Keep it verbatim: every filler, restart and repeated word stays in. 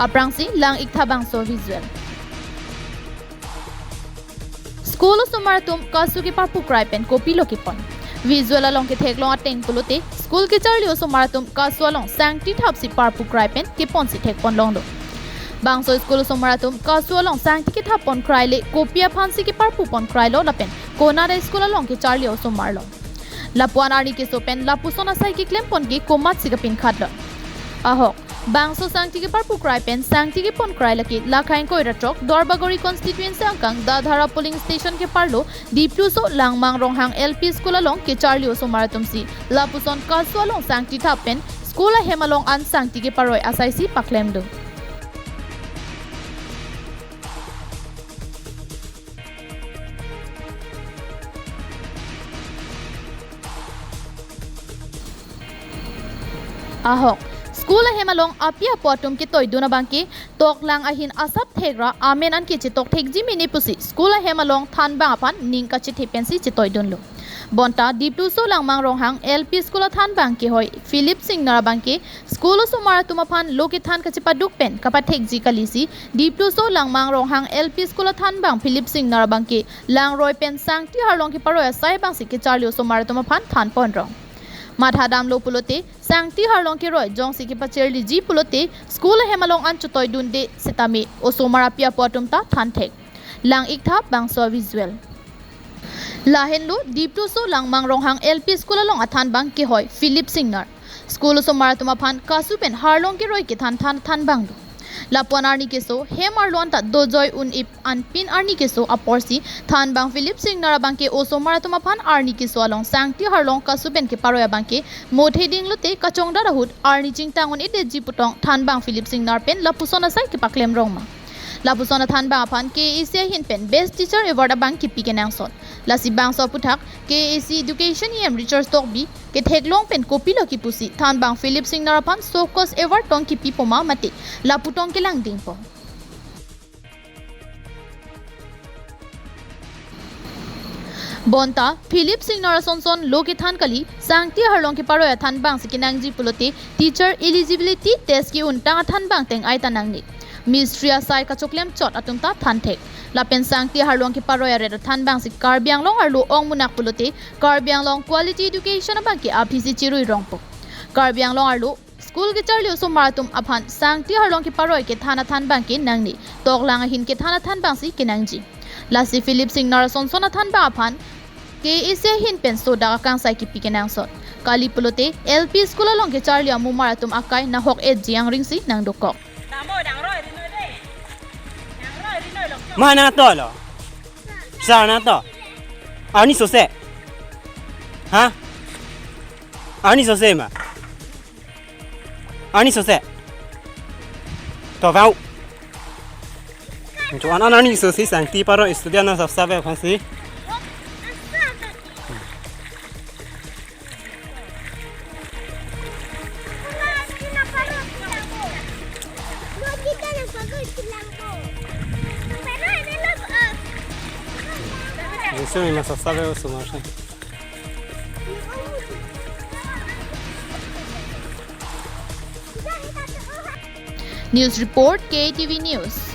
Aphrangsi lang-iktha bangso visual. School osomar atum kasu keparpu krai pen kopilo kepon. Visual along ketheklong ateng pulote, school kecharli osomar atum kasu along sangti thapsi parpu krai pen keponsi thekpon longlo. Bangso school osomar atum kasu along sangti kethap pon krai le kopi aphansi keparpu pon krailo lapen konat a-school along kecharli osomar lo. Lapuan arni keso pen lapuson asai keklem pon ke komatsi kapinkhatlo. Ahok, bangso sangti keparpu krai pen sangti kepon krai lake Lakhaing Koira throk Duarbagori constituency angkang Dadhara polling station keparlo Dipluso Langmang Ronghang L P school along kecharli osomar atumsi lapuson kasu along sangti thap pen school ahem along an sangti keparoi asaisi paklemdun. Ahok, school ahem along api apo atum ketoidun abangke toklang ahin asap thek ra amen an ke chetok thekji mene pusi school ahem along thanbang aphan ning kachethe pensi chetoidunlo. Bonta Dipluso Langmang Ronghang L P school athanbang kehoi Philip Singnar abangke school osomar atum aphan lo kethan kachepaduk pen kapathekji kalisi Dipluso Langmang Ronghang L P school athanbang Philip Singnar abangke langroi pen sangti harlong keparoi asai abangsi kecharli osomar atum aphan thanpon rong. Mathadamlo pulote sangti harlong keroi jongsi kepachirliji pulote school ahem along an chetoidunde setame osomar api apo atum ta thanthek. Lang-iktha bangso visual. Lahenlo Dipluso Langmang Ronghang L P school along athanbang kehoi Philip Singnar. School osomar atum aphan kasu pen harlong keroi kethan than thanbang do. Lapuan arni keso hem arlo anta dojoi un-ip anpin arni keso aporsi thanbang Philip Singnar abangke osomar atum aphan arni keso along sangti harlong kasu pen keparoi abangke motheding lote kachongdat ahut arni chingtang un-edetji putong thanbang Philip Singnar pen lapuson asai kepaklem rongma. Lapuson athanbang aphan K A A C ahin pen Best Teacher Award abang kipi kenangsot. Lasi bangso aputhak K A A C Education E M Richard Tokbi ketheklong pen kopilo kipusi thanbang Philip Singnar aphan Show Cause Award tong kipi poma mate lapu tong kelang dingpo. Bonta Philip Singnar asonson lo kethan kali, sangti harlong keparoi athanbangsi kenangji pulote teacher eligibility test ke-untang athanbang teng-ai ta nangne. Mistri asai kachoklem chot atum ta thanthek. Lapen sangti harlong keparoi aret athanbangsi Karbi Anglong arlo ongmunak pulote Karbi Anglong quality education abangke aphisi chirui rongpo. Karbi Anglong arlo school kecharli osomar atum aphan sangti harlong keparoi kethan athanbang ke nangne, toklang ahin kethan athanbangsi kenangji. Lasi Philip Singnar asonson athanbang aphan K A A C ahin pen sodak akangsai kipi kenangsot. Kali pulote L P school along kecharli amumar atum akai nahok-etji angring si nangdokok. Ma nangtolo. Sa nangto. Arni sose. Ha? Arni sose ma. Arni sose. To vau. Cho an an arni sose sangti paro student na sap sap aphansi. Eso mismo se sabe o su marcha. News report, K T V News.